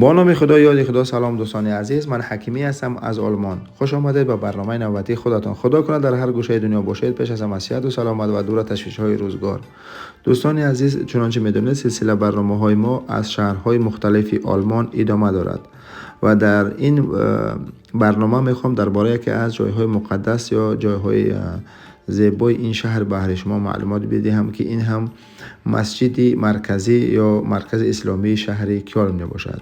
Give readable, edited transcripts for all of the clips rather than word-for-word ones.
Бо номи Худо, ёди Худо. Салом, дӯстони азиз, ман Ҳакимӣ ҳастам аз Олмон. Хуш омадед ба барномаи навбатии худатон. Худо кунад дар ҳар гӯшаи дунё бошед, пеш аз ҳама сиҳату саломат ва дур аз ташвишҳои рӯзгор. Дӯстони азиз, чунончи медонед, силсила барномаҳои мо аз шаҳрҳои мухталифи Олмон идома дорад ва дар ин барнома мехоҳам дар бораи яке аз ҷойҳои муқаддас ё ҷойҳои зебои ин шаҳр баҳри шумо маълумот бидиҳам, ки ин ҳам масҷиди марказӣ ё маркази исломии шаҳри Кёлн мебошад.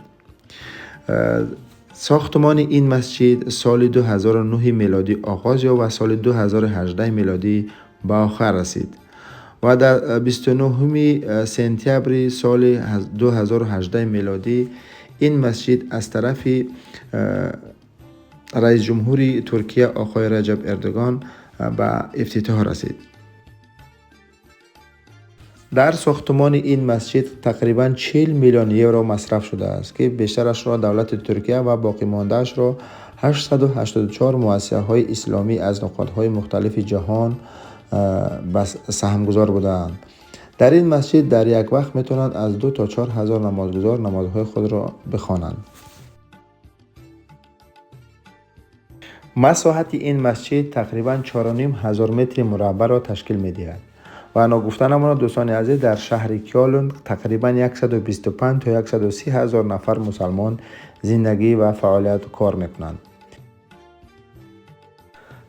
Сохтмони ин масҷид соли 2009 мелодӣ оғоз ёфт ва соли 2018 мелодӣ ба охир расид ва дар 29 сентябри соли 2018 мелодӣ ин масҷид аз тарафи раисҷумҳури Туркия оқои Раҷаб Эрдоган ба ифтитоҳ расид. Дар сохтмони ин масҷид тақрибан 40 миллион евро масраф шудааст, ки бештарашро давлати Туркия ва боқимондаашро 884 муассисаҳои исломӣ аз нуқотҳои мухталифи ҷаҳон саҳмгузор будаанд. Дар ин масҷид дар як вақт метавонанд аз 2 то 4 ҳазор намозгузор намозҳои худро бихонанд. Масоҳати ин масҷид тақрибан 4,5 ҳазор метри мураббаъро ташкил медиҳад ва ногуфта намонад, дӯстони азиз, дар шаҳри Кёлн тақрибан 125 то 130 ҳазор нафар мусалмон зиндагӣ ва фаъолият кор мекунанд.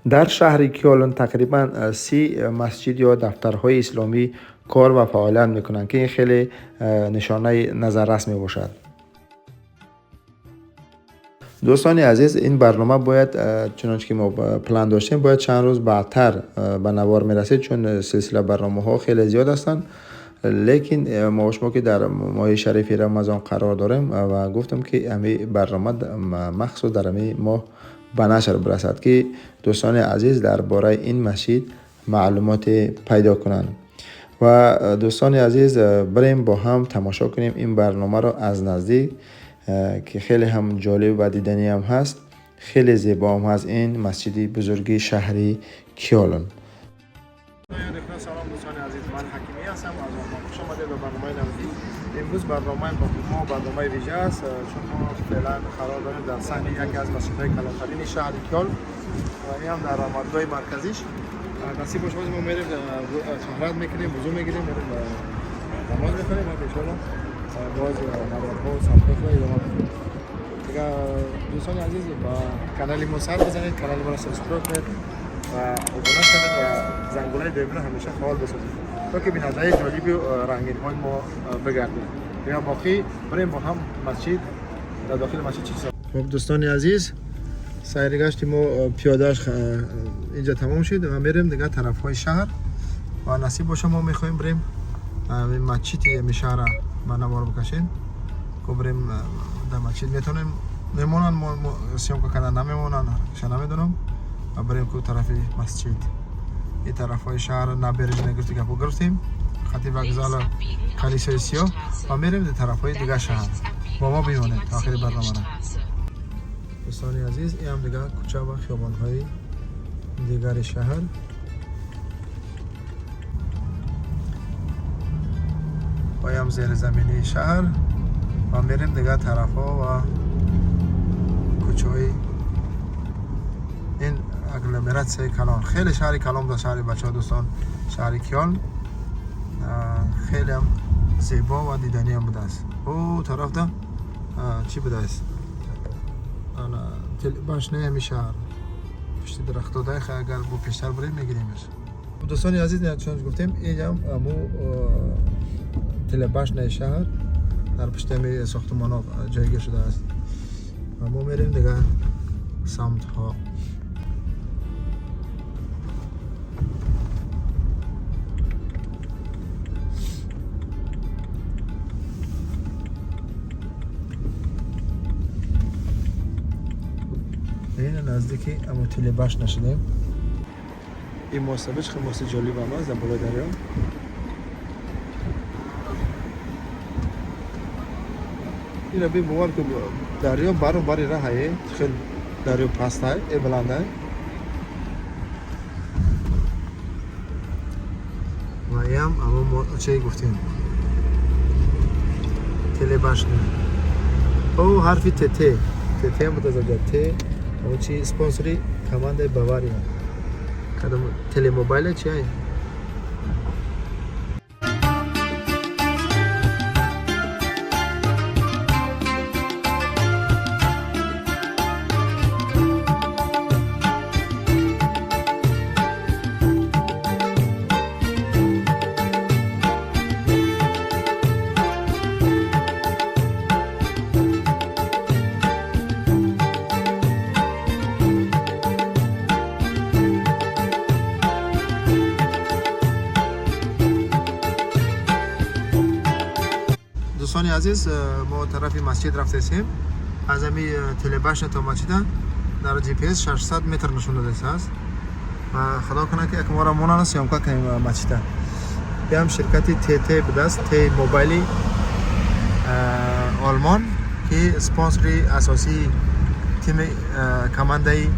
Дар шаҳри Кёлн тақрибан 30 масҷид ё дафтарҳои исломӣ кор ва фаъолият мекунанд, ки ин хеле нишонаи назаррас мебошад. Дӯстони азиз, ин барнома бояд, чунончи ки мо план доштем, бояд чанд рӯз баъдтар ба навор мерасид, чун силсила барномаҳо хеле зиёд ҳастанд, лекин мо шумо ки дар моҳи шарифи Рамазон қарор дорем ва гуфтам, ки ҳамин барнома махсус дар ҳамин моҳ ба нашр бирасад, ки дӯстони азиз дар бораи ин масҷид маълумоте пайдо кунанд. Ва дӯстони азиз, бирем бо ҳам тамошо кунем ин барномаро аз наздик, ки хеле ҳам ҷолиб ва диданӣ ҳам ҳаст, хеле зебо ҳам ҳаст ин масҷиди бузурги шаҳри Кёлн. Салом, дӯстони азиз, ман Ҳакимӣ ҳастам аз Олмон. Хуш омадед ба барномаи навбатӣ. Имрӯз барномаи мо барномаи вижа аст, чун мо феълан қарор дорем дар саҳни яке аз масҷидҳои калонтарини шаҳри Кёлн ва ин ҳам дар омадгоҳи марказиш. Насиб боша, боз мо мерем, таҳорат мекунем, вузӯ мегирем, мерем намоз мехонем ва иншоалло боз наворҳо самтҳои худро идома медиҳем. Дигар, дӯстони азиз, ба канали мо сар бизанед, канали моро subscribe кунед ва обуна шавед ва зангулаи доимиро ҳамеша фаъол бисозед, то ки бинандаи ҷолиби рангинҳои мо бигардед. Дигар боқӣ бирем бо ҳам масҷид, дар дохили масҷид чӣ чиз. Хуб, дӯстони азиз, сайри гашти мо пиёдааш инҷа тамом шуд ва мерем дигар тарафҳои шаҳр ва насиб боша, мо мехоҳем бирем масҷиди ҳами шаҳра ба навор бикашем. Ко бирем дар масҷид, метавонем, мемонанд мо съёмка кардан, намемонанд, ша намедонам, ва бирем ку тарафи масҷид. Ин тарафҳои шаҳр набережна гирифти, гапо гирифтем, хати вокзала, калисои сиёҳ ва мерем дар тарафҳои дигар шаҳр. Бо мо бимонед то охири барномара. Дӯстони азиз, ин ҳам дигар кӯча ва хиёбонҳои дигари шаҳр ва ҳам зеризаминии шаҳр ва мерем дигар тарафҳо ва кӯчаҳои ин агломератсияи калон. Хеле шаҳри калон буда шаҳри бачаҳо, дӯстон, шаҳри Кёлн хелеам зебо ва диданиам будааст. О тарафда чӣ будааст? Башнаи ҳами шаҳр пушти дарахтода, агар бо пештар бирем, мегиремаш. Дӯстони азиз, чун гуфтем, инам аму телебашнаи шаҳр дар пушти ҳами сохтмонҳо ҷойгир шудааст ва мо мерем дигар самтҳо. Ина наздики аму телебашна шудем. Ин моста бич, хеле мости ҷолиб ҳам аст дар болои дарё. Ина би, бовар ку, дарё бару бари раҳае, хеле дарё пастай э баландай. Ва иам амо мо чӣ гуфтем, телебашня. О, ҳарфи ТТ. ТТ ҳам буд аз оҷа. Т чи спонсори командаи Бавария. Кадом телемобайла чи ай? Дӯстони азиз, мо тарафи масҷид рафтесем. Аз ами телебашня то масҷида дар GPS 600 метр нишон додааст. Ва худо кунад, ки як моро монанд съёмка кунем масҷида. Биям ширкати ТТ будааст, Т мобайли Олмон, ки спонсори асосии тими командаи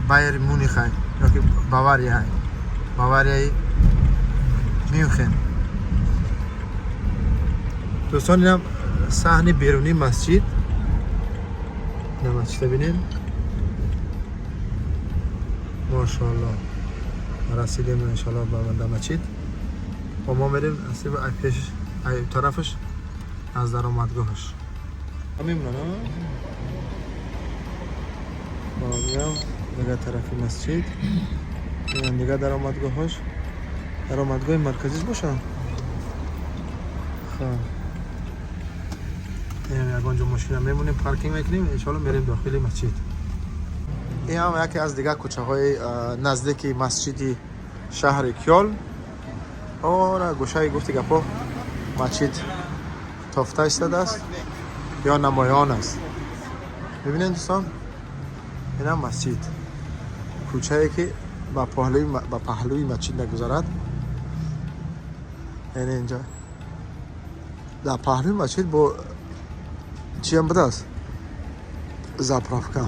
Байер Мюних ёки Бавария, Баварияи Мюнхен. Дӯстон, инам саҳни берунии масҷид. Ина масҷида бинем. Мошоалло, расидем иншоалло ба масҷид ва мо мерем пеш тарафаш, аз даромадгоҳаш мемонам. Дигар тарафи масҷид, инам дигар даромадгоҳаш, даромадгоҳи марказиш бошад. Хоб, ягон ҷо мошина мемонем, паркинг мекунем, иншоалло мерем дохили масҷид. Ин ҳам яке аз дигар кӯчаҳои наздики масҷиди шаҳри Кёл. Ора гӯшаи гуфти гапо масҷид тофта истодааст ё намоён аст. Мебинед, дӯстон, инам масҷид, кӯчае ки ба паҳлӯи масҷид нагузарад. Яъне инҷа дар паҳлӯи масҷид бо чиам будааст, заправка.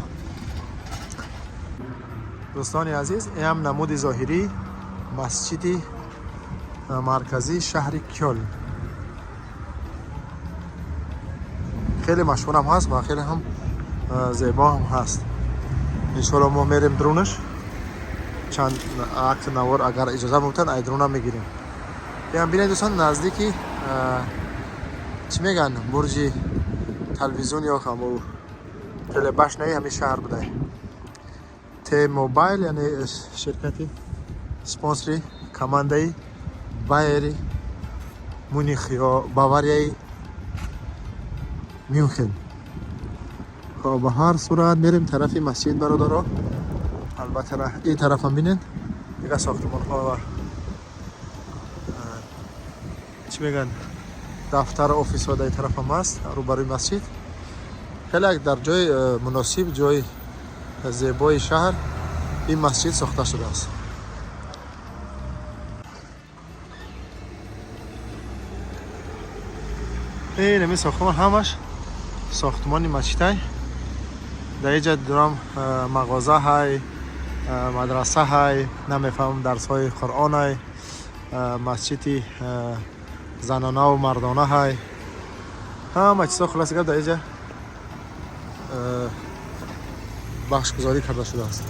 Дӯстони азиз, инам намуди зоҳирии масҷиди марказии шаҳри Кёл. Хеле машҳурам ҳаст ва хеле ҳам зебо ҳам ҳаст. Иншоалло мо мерем дурунаш, чанд акс навор агар иҷоза мебутанд, ай дурунам мегирем. Ям бинед, дӯстон, наздики чӣ мегӯянд, бурҷи телевизион ё ҳамо телебашнаи ҳамин шаҳр будай. Т мобайл, яъне ширкати спонсори командаи Байери Мюних ё Баварияи Мюнхен. Хоб, ба ҳар сурат мерем тарафи масҷид, бародаро. Албатта, ин тарафам бинед, дигар сохтмонҳо ва чӣ мегӯянд, дафтар, офисҳо дар ин тарафам ҳаст, рӯбарӯи масҷид. Хеле дар ҷои муносиб, ҷои зебои шаҳр ин масҷид сохта шудааст. Ин ҳамин сохтмон ҳамаш сохтмони масҷидай. Дар инҷа дурам мағоза ҳай, мадраса ҳай, намефаҳмам, дарсҳои Қуръон ҳай, масҷиди занонаву мардона ҳай, ҳама чизҳо. Хулоса гап, дар инҷа бахшгузорӣ карда шудааст.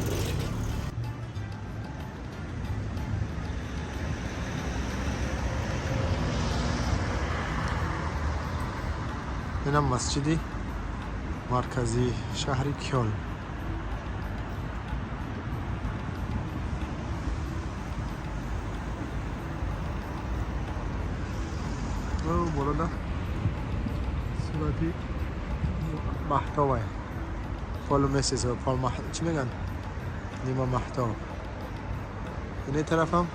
Инам масҷиди марказии шаҳри Кёл. Болода сурати маҳтобай, полумесяц, чӣ мегӯянд, нима маҳтоб. Ини тарафам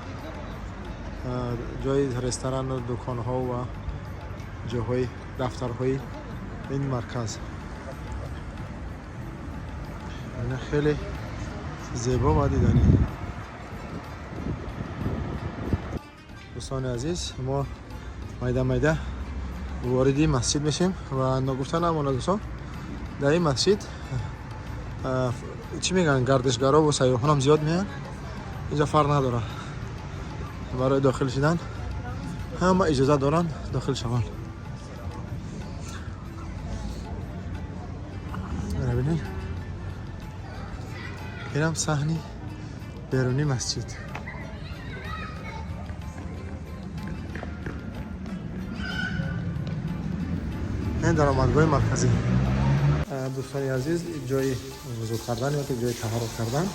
ҷои ресторану дуконҳо ва ҷоҳои дафтарҳои ин марказ. Ина хеле зебо ва диданӣ. Дӯстони азиз, мо майда майда вориди масҷид мешем ва ногуфта намонад, дӯстон, дар ин масҷид чӣ мегӯянд, гардишгарову сайёҳонам зиёд меянд. Инҷа фарқ надорад, барои дохил шудан ҳама иҷозат доранд дохил шаванд. Инам саҳни берунии масҷид. Ин даромадгоҳи марказӣ. Дӯстони азиз, ҷои вузӯ кардан ё ки ҷои таҳорат кардан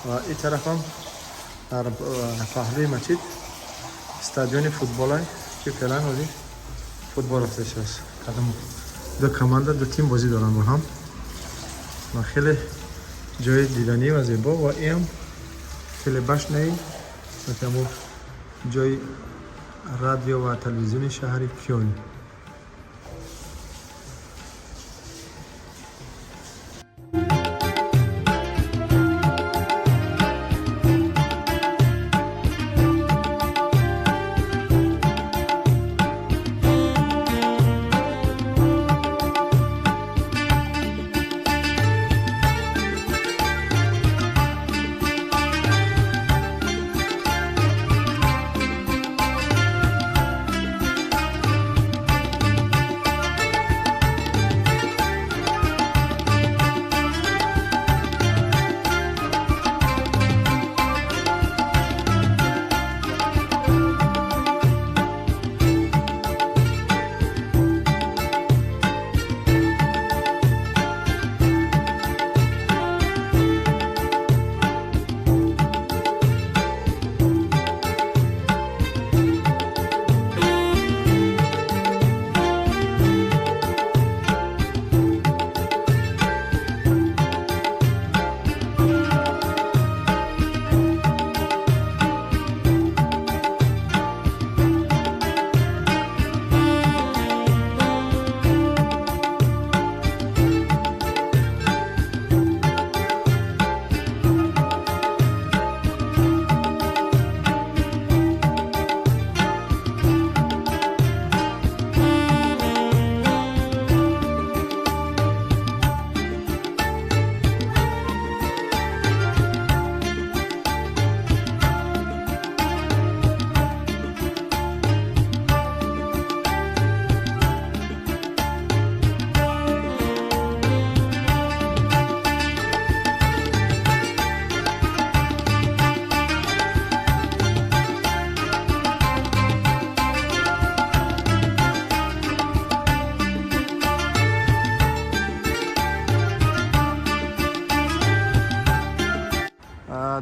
ва ин тарафам дар паҳлӯи масҷид стадиони футболе, ки феълан ҳозир футбол рафта истодааст. Кадом ду команда, ду тим бозӣ доранд бо ҳам ва хеле ҷои диданӣ ва зебо. Ва ин телебашнаи ҳамо ҷои радио ва телевизиони шаҳри Кёлн.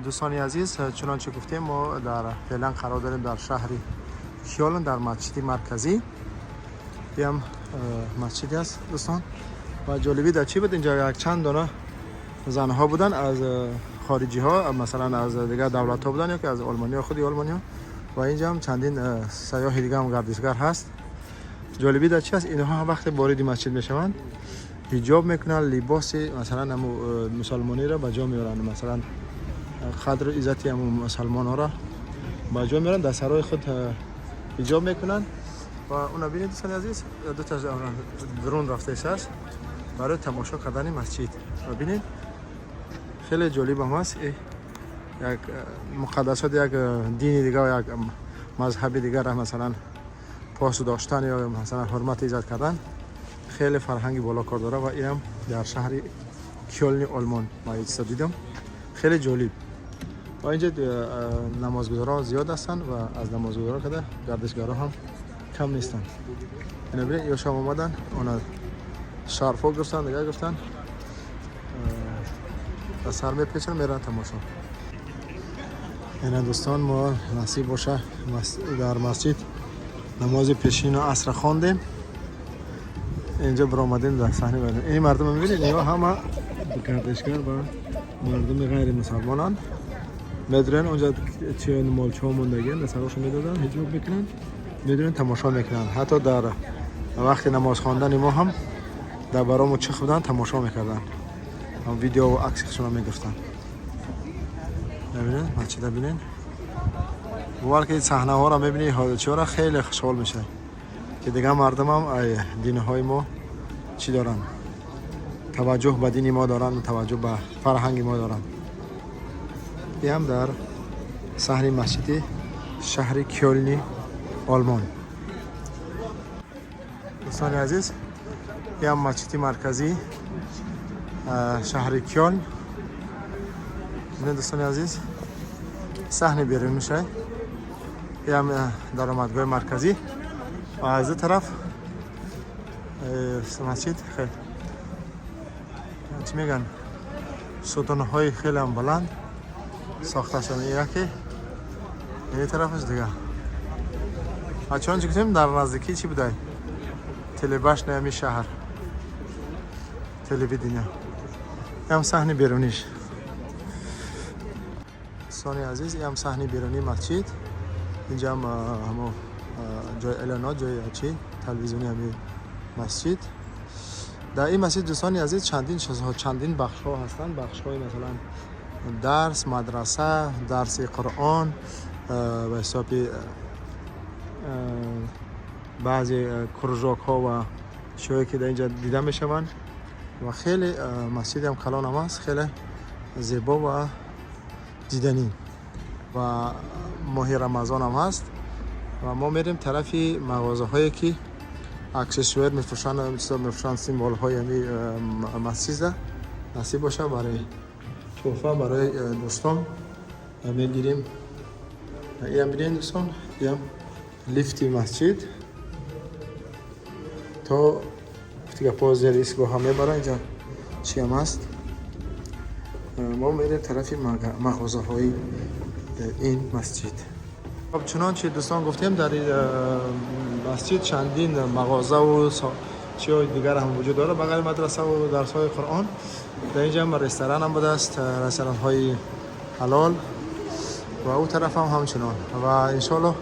Дӯстони азиз, чунонче гуфтем, мо дар феълан қарор дорем дар шаҳри Кёлн, дар масҷиди марказӣ. Иам масҷиде аст, дӯстон. Ва ҷолибӣ дар чӣ буд? Инҷо якчанд дона занҳо буданд аз хориҷиҳо, масалан аз дигар давлатҳо буданд ё ки аз олмониё, худи олмониё. Ва инҷа ҳам чандин сайёҳи дига ҳам гардишгар ҳаст. Ҷолибӣ дар чи аст? Инҳо вақте вориди масҷид мешаванд, ҳиҷоб мекунанд, либоси масалан ҳаму мусалмониро ба ҷо меоранд, масалан қадру иззати ҳамун мусалмонҳоро ба ҷо меоранд, дар сарои худ ҳиҷоб мекунанд. Ва уна бинед, дӯстони азиз, дута дрон рафта истааст барои тамошо кардани масҷид. Ва бинед, хеле ҷолибам аст, як муқаддасоти як дини дигар, як мазҳаби дигар масалан пос доштан ё масалан ҳурмату иззат кардан хеле фарҳанги боло кор дорад. Ва инам дар шаҳри Кёлни Олмон ма чиза дидам, хеле ҷолиб. Ва инҷа намозгузорон зиёд ҳастанд ва аз намозгузорон када гардишгарон ҳам кам нестанд. Ина бинед, ё шом омадан, она шарфо гирифтанд, дигар гирифтанд, ба сар мепечанд, мераванд тамошо. Ина дӯстон, мо насиб боша дар масҷид намози пешину асра хондем, инҷо биромадем дар саҳни. Ин мардум мебинед, инҳо ҳама гардишгар ва мардуми ғайри мусалмонанд. Медурен онҷа чи молчаҳо мондагианд, дар сарошо медоданд, ҳиҷоб мекунанд, медурен тамошо мекунанд. Ҳатто дар вақти намоз хондани мо ҳам дар барому чих буданд, тамошо мекарданд, видео ва акси худшонро мегирифтанд. Бибинед, масҷида бинед, бовар ки саҳнаҳоро мебинӣ, ҳодисаҳоро, хеле хушҳол мешавад, ки дигар мардумам динҳои мо чӣ доранд, таваҷҷӯҳ ба дини мо доранд, таваҷҷӯҳ ба фарҳанги мо доранд. Иам дар саҳни масҷиди шаҳри Кёлни Олмон. Дӯстони азиз, иам масҷиди марказӣ шаҳри Кёлн. Бинед, дӯстони азиз, саҳни берун мешавад. Ям даромадгоҳи марказӣ ва аз ду тараф масҷид хеле, чӣ мегӯянд, сутунҳои хелеам баланд сохта шуда, яке ин тарафаш, дигар. А чунончи гуфтем, дар наздикӣ чӣ будай, телебашня ами шаҳр, телевидения. Ям саҳни беруниш, дӯстони азиз, ям саҳни берунии масҷид. Инҷам ҳамо ҷои эълонот, ҷои чӣ, телевизиони ҳами масҷид. Дар ин масҷид, дӯстони азиз, чандин чизҳо, чандин бахшҳо ҳастанд. Бахшҳои, масалан, дарс, мадраса, дарси Қуръон, ба ҳисоби баъзе кружок ҳо ва чиҳое, ки дар инҷа дида мешаванд. Ва хеле масҷидам калонам аст, хеле зебо ва диданӣ. Ва моҳи Рамазонам ҳаст ва мо мерем тарафи мағозаҳое, ки аксессуар мефурӯшанд, чизо мефурӯшанд, символҳои ҳами масҷида. Насиб боша, барои тӯҳфа барои дӯстон мегирем. Иам бинед, дӯстон, иам лифти масҷид то гапо зери истгоҳа мебара. Инҷа чиам ҳаст. Мо мерем тарафи мағозаҳои ин масҷид. Хоб, чунончи, дӯстон, гуфтем, дар масҷид чандин мағозаву чиҳои дигар ҳам вуҷуд дорад, ба ғайри мадрасаву дарсҳои Қуръон. Дар инҷа ҳам ресторан ҳам будааст, ресторанҳои ҳалол, ва ӯ тараф ҳам ҳамчунон. Ва иншоаллоҳ,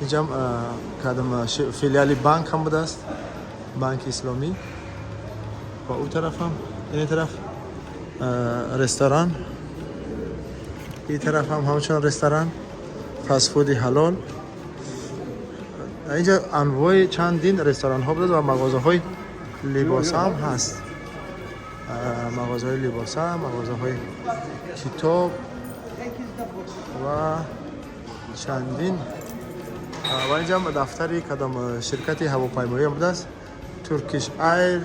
инҷам кадом филиали банк ҳам будааст, банки исломӣ. Ва ӯ тараф ҳам, ин тараф ресторан, ин тараф ҳам ҳамчунон ресторан, фастфуди ҳалол. Инҷа анвои чандин ресторанҳо будааст ва мағозаҳои либоса ҳам ҳаст, мағозаҳои либоса, мағозаҳои китоб ва чандин. Ва инҷа дафтари кадом ширкати ҳавопаймоӣ ҳам будааст: Turkish Air,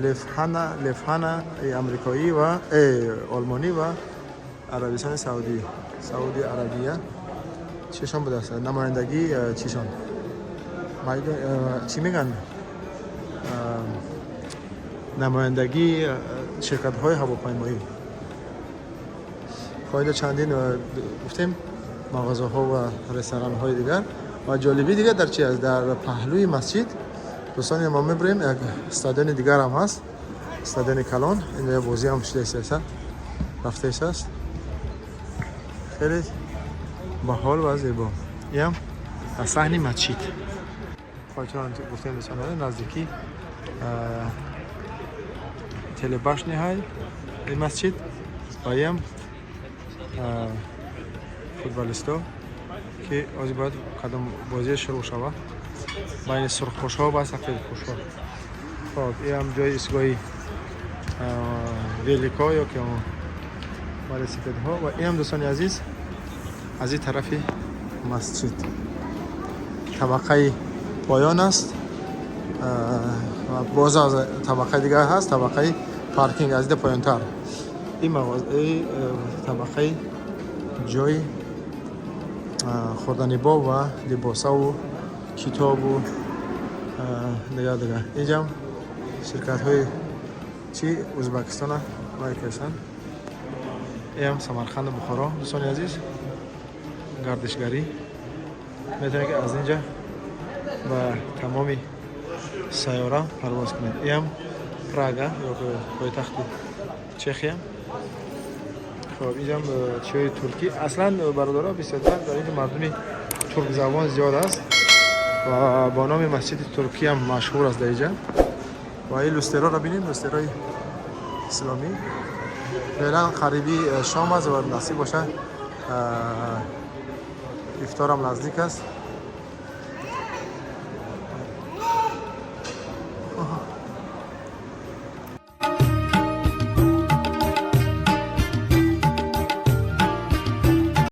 Lufthansa амрикоӣ ва олмонӣ ва Арабистони Саудӣ, Сауди Арабия. Чишон будааст, намояндагӣ чишон, чӣ мегӯянд, намояндагии ширкатҳои ҳавопаймоӣ. Фоида чандин, гуфтем, мағозаҳо ва ресторанҳои дигар. Ва ҷолибии дигар дар чи аст? Дар паҳлӯи масҷид, дӯстони, мо мебарем, як стадиони дигар ҳам ҳаст, стадиони калон. Инҷа бозӣ ҳам шуда истааст, рафта истааст. Хеле баҳол ва зебо. Иам аз саҳни масҷид. Чунон гуфтем, дӯстон, наздикӣ телебашня ҳай ин масҷид. Ва иам футболистҳо, ки ҳозир бояд кадом бозие шурӯъ шавад байни сурхпӯшҳо ва сафедпӯшҳо. Хоб, иам ҷои истгоҳи велик ҳо ё ки велосипедҳо. Ва инам, дӯстони азиз, аз ин тарафи масҷид табақаи поён аст ва боз аз табақаи дигар ҳаст, табақаи паркинг аз ида поёнтар. Ин мағозаи табақаи ҷои хӯрданибоб ва либосаву китобу дигар дигар. Инҷам ширкатҳои чи Ӯзбекистона мекашанд. Иам Самарқанду Бухоро. Дӯстони азиз, гардишгарӣ метавонед, ки аз инҷа ба тамоми сайёра парвоз кунед. Иам Прага ё пойтахти Чехия. Хоб, инҷам чиҳои туркӣ. Аслан, бародаро, бисёртар дар инҷо мардуми туркзабон зиёд аст ва бо номи масҷиди туркиям машҳур аст дар инҷа. Ва ин люстероро бинем, люстерои исломӣ. Феълан қариби шом аст ва насиб боша, ифторам наздик аст.